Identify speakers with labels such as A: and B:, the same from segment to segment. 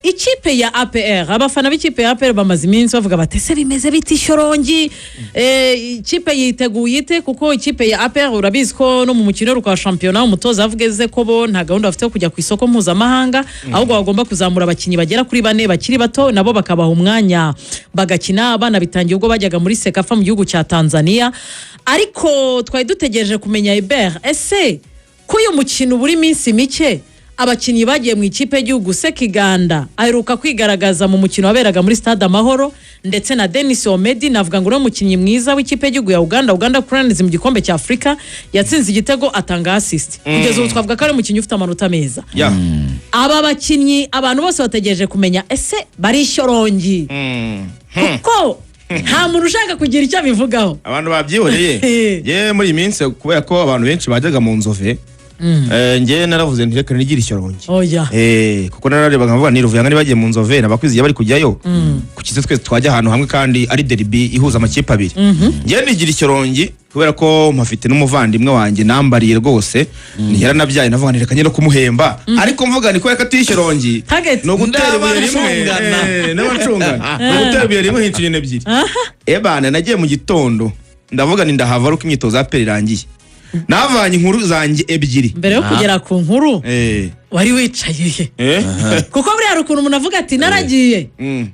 A: Ikipe ya APR, abafana b'ikipe ya APR bamaze iminsi bavuga bati: "Ese bimeze bite Shyorongi? Ikipe yiteguye ite?" Kuko ikipe ya APR, urabizi ko no mu mukino wa shampiyona umutoza yavuze ko bo nta gahunda bafite yo kujya ku isoko mpuzamahanga, ahubwo bagomba kuzamura abakinnyi bagera kuri bane bakiri bato, nabo bakabaha umwanya bagakina. Banabitangiye ubwo bajyaga muri CECAFA mu gihugu cya Tanzania. Ariko twari dutegereje kumenya, Hubert, ese ko uyu mukino ubura iminsi mike, abakinnyi bagiye mu ikipe y'igihugu, Sekiganda aheruka kwigaragaza mu mukino waberaga muri Stade Amahoro, ndetse na Denis Omedi, navuga ngo uriya mukinnyi mwiza w'ikipe y'igihugu ya Uganda, Uganda Cranes, mu gikombe cya Afurika yatsinze igitego, atanga assist. Kugeza ubu twavuga ko ari umukinnyi ufite amanota meza. Aba bakinnyi, abantu bose bategereje kumenya ese bari Shyorongi, kuko nta muntu ushaka kugira icyo abivugaho.
B: Abantu babyihoreye. Ye, muri iyi minsi, kubera ko abantu benshi bajyaga mu Nzove, njye naravuze nti: "Reka nigire Ishyorongi."
A: Oya.
B: Kuko nararebaga nkavuga ni Ruvuyanga niba bagiye mu Nzove, nabakwiziye bari kujyayo, kuki se twese twajya ahantu hamwe kandi ari derby ihuza amakipe abiri? Njye nigira Ishyorongi kubera ko mpafite n'umuvandimwe wanjye nambariye rwose, yaranabyaye. Navuga nti: "Reka njye no kumuhemba." Ariko mvuga ni kubera ko atuye Ishyorongi,
A: Target.
B: ni ugutera ibuye rimwe.
C: N'abacungana.
B: N'abacungana, ni ugutera ibuye rimwe hinca inyoni ebyiri. Ebana, nagiye mu gitondo, ndavuga ni ndahava ari uko imyitozo ya APR irangiye. Navanye inkuru zanjye ebyiri.
A: Mbere yo kugera ku nkuru, wari wicaye he? Kuko buriya hari ukuntu umuntu avuga ati: "Naragiye,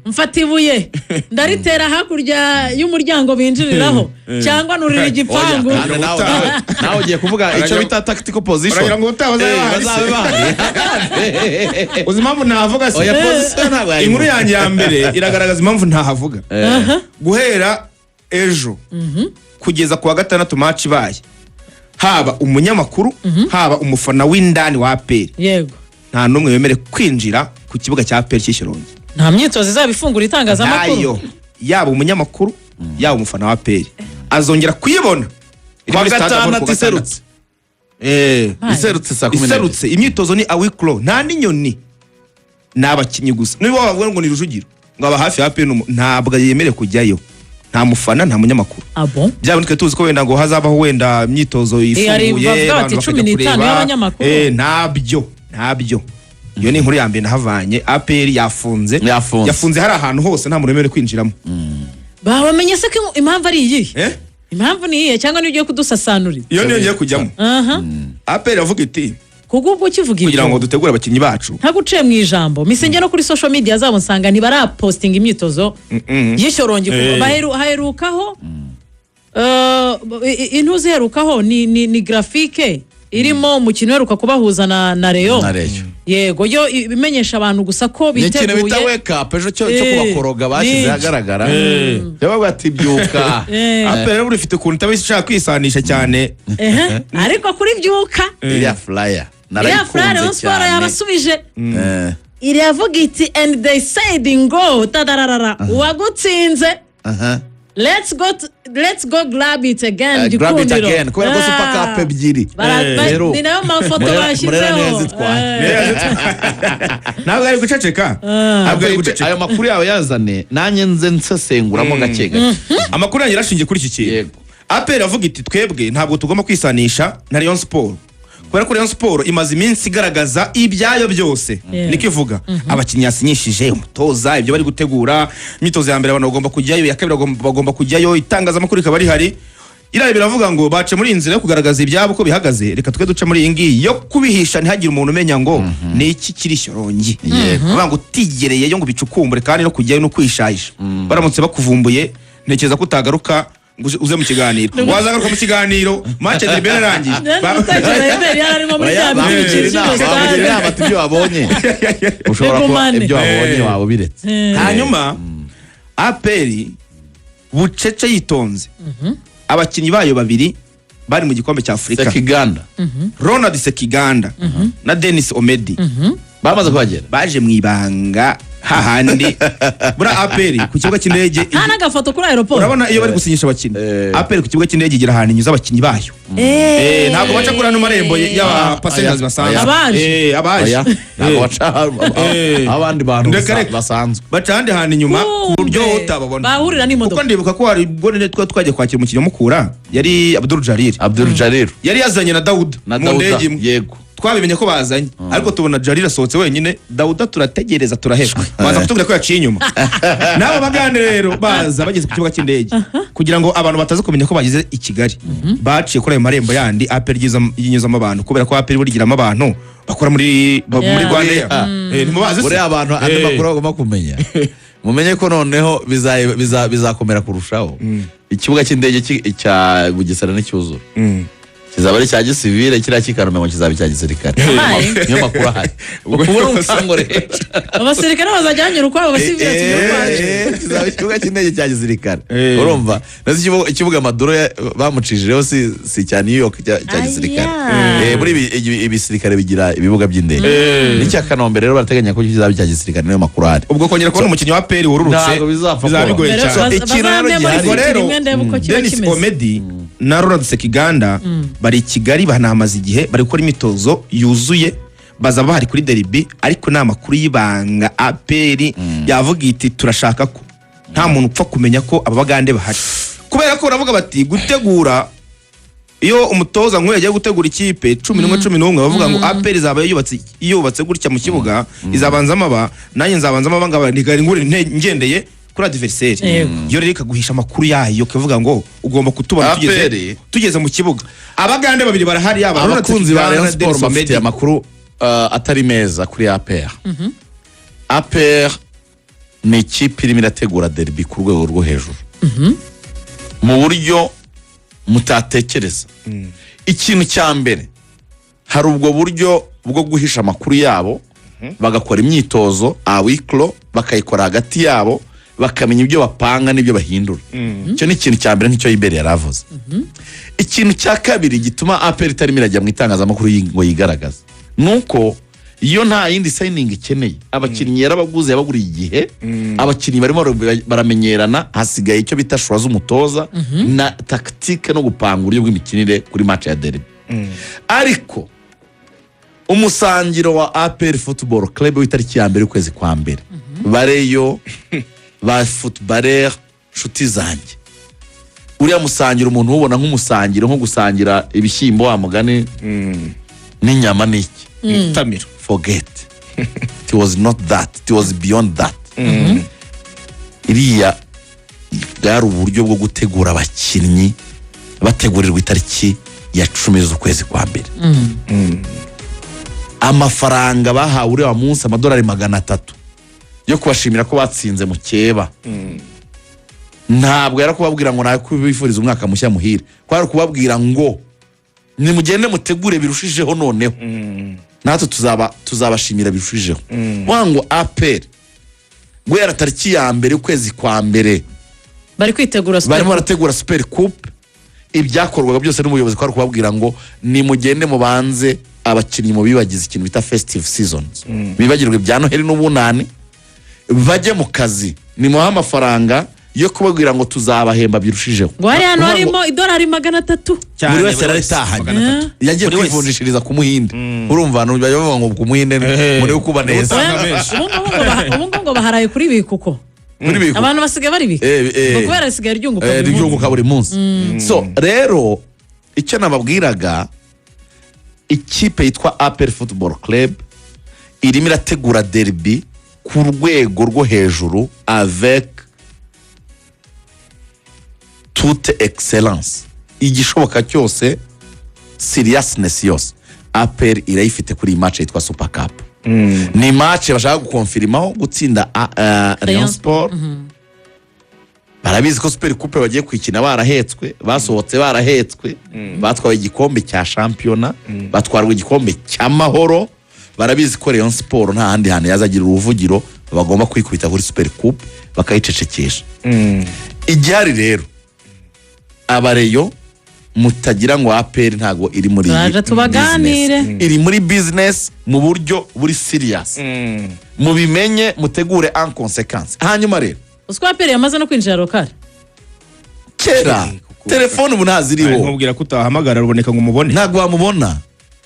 A: mfata ibuye ndaritera hakurya y'umuryango binjiriraho, cyangwa nurira igipangu."
C: Oya, kandi nawe ugiye kuvuga icyo bita tactical position.
B: Uragira ngo ubutaha bazabe bahari se?
C: Bazabe bahari.
B: Uzi impamvu ntahavuga se?
C: Oya, position ntabwo yayivuga.
B: Inkuru yanjye ya mbere iragaragaza impamvu ntahavuga. Guhera ejo kugeza ku wa gatandatu match ibaye, haba umunyamakuru, haba umufana w'indani wa APR, nta n'umwe wemerewe kwinjira ku kibuga cya APR cy'Ishyorongi.
A: Nta myitozo izaba ifungura itangazamakuru?
B: Ntayo. Yaba umunyamakuru, yaba umufana wa APR, azongera kuyibona iri
C: Kuwa
B: muri Stade Amahoro
C: gatandatu
B: ku gatandatu.
C: iserutse. Iserutse saa 12.
B: Iserutse, imyitozo ni awiklo, nta n'inyoni, ni abakinnyi gusa. Niba wavuga ngo ni Rujugiro, ngo aba hafi ya APR, ntabwo yemerewe kujyayo, nta mufana, nta munyamakuru.
A: Abo
B: Byaba twe tuzi ko wenda ngo hazabaho wenda imyitozo
A: hari
B: ifunguye,
A: bavuga bati
B: abantu
A: cumi
B: bakajya
A: n'itanu
B: kureba.
A: y'abanyamakuru.
B: Ntabyo. Iyo ni inkuru ya mbere nahavanye. APR yafunze.
C: Yafunze.
B: Yafunze hari ahantu hose, nta muntu wemerewe kwinjiramo.
A: Bamenye se ko impamvu ari iyihe?
B: Eh?
A: Impamvu ni iyihe, cyangwa niyo ugiye kudusasanurira?
B: Iyo niyo ngiye kujyamo. APR iravuga iti
A: Kuko ubwo ukivuga
B: kugira ngo
A: ibyo,
B: dutegure abakinnyi bacu.
A: Ntaguciye mu ijambo, mise njya no kuri social media zabo nsanga ntibarapostinga imyitozo y'Ishyorongi. Haherukaho intuzi iherukaho ni graphique irimo umukino uheruka kubahuza na Rayon.
C: Na Rayon.
A: Yego, yo imenyesha abantu gusa ko
C: Ni ikintu bita
A: biteguye.
C: wake up ejo cyo kubakoroga bashyize ahagaragara. Bavuga ati: "Byuka."
B: APR rero buri ifite ukuntu itaba ishaka kwisanisha cyane.
A: Ehe, ariko kuri byuka,
C: Iriya flyer
A: iriya flyer, Rayon
C: narayikunze
A: Sport
C: cyane.
A: yabasubije. Iravuga iti: "And they said ngo tadararara uwagutsinze, let's go grab it again."
C: Grab it
A: Gikundiro.
C: again, kubera ko Super Cup ebyiri. Rero,
A: Ni nayo mafoto
C: Murera niyo
A: bashyizeho.
C: yazitwaye.
B: Ntabwo ari guceceka, ntabwo ari guceceka.
C: Ayo makuru yawe yazane, nanjye nze nsesenguramo gake gake.
B: Amakuru yanjye yarashingiye kuri iki kintu. APR avuga iti: "Twebwe ntabwo tugomba kwisanisha na Rayon Sport, kubera ko Rayon Sport imaze iminsi igaragaza ibyayo byose." Niko ivuga, abakinnyi yasinyishije, umutoza, ibyo bari gutegura. Imyitozo ya mbere abantu bagomba kujyayo, iya kabiri bagomba kujyayo, itangazamakuru rikaba rihari. Iriya biravuga ngo bace muri iyi nzira yo kugaragaza ibyabo uko bihagaze, reka twe duce muri iyi ngiyi yo kubihisha, ntihagire umuntu umenya ngo ni iki kiri Shyorongi. Bavuga ngo utigereyeyo ngo bicukumbure, kandi no kujyayo no kwishayisha, baramutse bakuvumbuye ntekereza ko utagaruka ngo uze mu kiganiro. Wazagaruka mu kiganiro match de yararangiye.
A: Nari gutekereza Hubert yari arimo muri
C: Oya,
A: bya biti
C: bamugira
A: bikikije
C: inama, bamugira
A: stade.
C: inama ati: "Ibyo wabonye ushobora kuba
A: Bigumane.
C: ibyo wabonye waba ubiretse."
B: Hanyuma APR bucece yitonze, abakinnyi bayo babiri bari mu gikombe cya Afurika,
C: Sekiganda.
B: Ronald Sekiganda na Denis Omedi,
C: bamaze kuhagera.
B: Baje mu ibanga hahandi buriya APR ku kibuga cy'indege.
A: Nta n'agafoto kuri aéroport.
B: Urabona iyo bari gusinyisha abakinnyi, APR ku kibuga cy'indege igira ahantu inyuza abakinnyi bayo. Ntabwo baca kuri ano marembo y'aba passengers basanzwe.
A: Abaje.
B: Abaje.
C: Oya, ntabwo baca aho abandi bantu
B: Reka, reka.
C: basanzwe.
B: Baca ahandi hantu inyuma ku buryo
A: Kumbe,
B: utababona.
A: Bahurira n'imodoka.
B: Kuko ndibuka ko hari ubwo nyine twari twagiye kwakira umukinnyi wa Mukura, yari Abdul Jalil.
C: Abdul Jalil.
B: Yari yazanye na Dawuda
C: Na
B: mu
C: Dawuda.
B: ndege imwe.
C: Yego.
B: Twabimenye ko bazanye, ariko tubona Jarira asohotse wenyine, Dawuda turategereza turaheba, baza kutubwira ko yaciye inyuma. N'abo bagande rero baza bageze ku kibuga cy'indege, kugira ngo abantu bataza kumenya ko bageze i Kigali, baciye kuri ayo marembo yandi APR yinyuzamo abantu, kubera ko APR burigiramo abantu bakora muri Rwanda. Ntimubazi se?
C: Buriya abantu, andi makuru bagomba kumenya, mumenye ko noneho bizakomera kurushaho. Ikibuga cy'indege cya Bugesera n'icyuzura kizaba ari icya gisivile, kiriya cy'i Kanombe ngo kizaba icya gisirikare.
A: Ahaye.
C: Niyo makuru ahari. Ubu ni umusango rero.
A: Abasirikare bazajya banyura ukwabo, abasivile tujya ukwacu.
C: Kizaba ikibuga cy'indege cya gisirikare. Urumva nazo ikibuga Maduro bamucishijeho si icya New York cya gisirikare.
A: Aya.
C: Muri ibisirikare bigira ibibuga by'indege, n'icya Kanombe rero barateganya ko kizaba icya gisirikare. Niyo makuru ahari.
B: Ubwo kongera kubona umukinnyi wa APR wururutse
C: Ntabwo bizapfa
B: bizaba
C: kubaho.
B: bigoye
A: Mbere
B: cyane.
C: Ikintu rero
A: bazampe muri
C: gihari.
B: Ubwo
A: future
B: rero
A: imwe ndebe uko kiba
B: Denis
A: kimeze.
B: Omedi na Ronald Sekiganda bari i Kigali, banahamaze igihe bari gukora imyitozo yuzuye, bazaba bahari kuri derby. Ariko ni amakuru y'ibanga, APR yavuga iti turashaka ko nta muntu upfa kumenya ko aba bagande bahari, kubera ko baravuga bati gutegura, iyo umutoza nk'uyu yagiye gutegura ikipe 11 11, bavuga ngo APR izaba yubatse gutya mu kibuga, izabanzamo aba, nanjye nzabanzamo aba ngaba, ngure ngendeye kuri adversaire. Iyo rero ikaguhisha amakuru yayo, ikavuga ngo ugomba kutubona tugeze
C: APR
B: tugeze mu kibuga, abagande babiri barahari, yaba Ronald
C: Abakunzi ba
B: Sekiganda
C: Rayon
B: na Denis
C: Sport bafitiye
B: Omedi.
C: amakuru atari meza kuri APR. APR ni ikipe irimo irategura derby ku rwego rwo hejuru mu buryo mutatekereza. Ikintu cya mbere, hari ubwo buryo bwo guhisha amakuru yabo, bagakora imyitozo awiklo, bakayikora hagati yabo, bakamenya ibyo bapanga n'ibyo bahindura. Icyo ni ikintu cya mbere, nk'icyo Iberi yari avuze. Ikintu cya kabiri gituma APR itarimo irajya mu itangazamakuru ngo yigaragaze, ni uko iyo nta yindi signing ikeneye. Abakinnyi yarabaguze, yabaguriye igihe, abakinnyi barimo baramenyerana, hasigaye icyo bita choix z'umutoza na tactique no gupanga uburyo bw'imikinire kuri match ya derby. Ariko umusangiro wa APR Football Club w'itariki ya 1 y'ukwezi kwa mbere, bareyo ba footballer nshuti zanjye, uriya musangiro umuntu uwubona nk'umusangiro, nko gusangira ibishyimbo wa mugani n'inyama n'iki,
B: Tamiro.
C: forget it. Was not that, it was beyond that. Iriya bwari uburyo bwo gutegura abakinnyi bategurirwa itariki ya 10 z'ukwezi kwa mbere. Amafaranga bahawe uriya munsi, amadolari 300 yo kubashimira ko batsinze mukeba, ntabwo yari kubabwira ngo nawe kubifuriza umwaka mushya muhire, kwari kubabwira ngo nimugende mutegure birushijeho, noneho natwe tuzabashimira birushijeho. Wa ngo APR guhera tariki ya 1 ukwezi kwa mbere
A: bari kwitegura Super
C: barimo
A: Cup.
C: barategura Super Coupe. Ibyakorwaga byose n'ubuyobozi kwari kubabwira ngo nimugende mubanze abakinnyi mu bibagize ikintu bita festive seasons, bibagirwe ibya Noheli n'Ubunani, bajye mu kazi, nimuhe amafaranga yo kubabwira ngo tuzabahemba birushijeho.
A: Ngo hari hano
C: Kuvuga ngo
A: harimo idolari 300.
B: Cyane,
C: Buri wese yararitahanye.
B: 300.
C: Yagiye
B: Buri wese.
C: kwivunjishiriza ku Muhinde. Urumva abantu bajya bavuga ngo ku Muhinde muri kuba neza.
B: Utanga
A: Oya,
B: menshi.
A: ubu ngubu ngo baharaye kuri bikuko.
C: Muri biku.
A: Abantu basigaye baribika ngo kubera risigaye ryunguka buri munsi.
C: Ryunguka buri munsi. So rero icyo nababwiraga, ikipe yitwa APR Football Club irimo irategura derby ku rwego rwo hejuru avec toute excellence, igishoboka cyose, seriousness yose APR irayifite kuri iyi match yitwa Super Cup. Ni match bashaka gukonfirimaho gutsinda Rayon Sport. Barabizi ko Super Coupe bagiye kwikina barahetswe, basohotse barahetswe, batwawe igikombe cya shampiyona, batwarwa igikombe cy'Amahoro. Barabizi ko Rayon Sport nta handi hantu yazagira uruvugiro, bagomba kwikubita kuri Super Coupe bakayicecekesha. Igihari rero, abareyo mutagira ngo APR ntago iri muri iyi
A: Turaje tubaganire.
C: business. Iri muri business mu buryo buri serious, mubimenye, mutegure en conséquence. Hanyuma rero
A: Uziko APR yamaze no kwinjira rokari?
C: Kera telefone ubu ntaziriho.
B: Nkubwira ko utahamagara Ruboneka ngo umubone.
C: Ntabwo wamubona.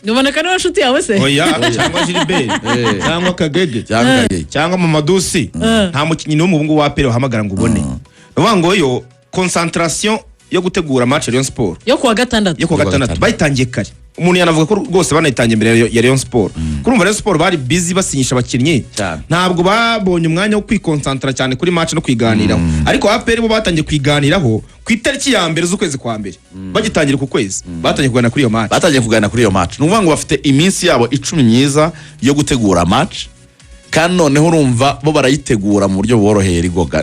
A: Uboneka niwe nshuti yawe se?
B: Oya, cyangwa Gilbert cyangwa Kagege
C: cyangwa Kagege.
B: cyangwa Mamadusi, nta mukinnyi n'umwe ubu ngubu wa APR wahamagara ngo ubone. Ni ukuvuga ngo yo concentration yo gutegura match ya Rayon Sport
A: Yo kuwa gatandatu.
B: yo kuwa
C: Yo kuwa
B: gatandatu
C: gatandatu.
B: bayitangiye kare. Umuntu yanavuga ko rwose banayitangiye mbere ya Rayon Sport. Kurumva Rayon Sport bari busy basinyisha abakinnyi,
C: Cyane.
B: ntabwo babonye umwanya wo kwikonsantara cyane kuri match no kwiganiraho. Ariko APR bo batangiye kwiganiraho ku itariki ya mbere z'ukwezi kwa mbere. Bagitangira ku kwezi, batangiye kuganira kuri iyo match.
C: Batangiye kuganira kuri iyo match. Ni ukuvuga ngo bafite iminsi yabo 10 myiza yo gutegura match, kandi noneho urumva bo barayitegura mu buryo buboroheye, rigoga.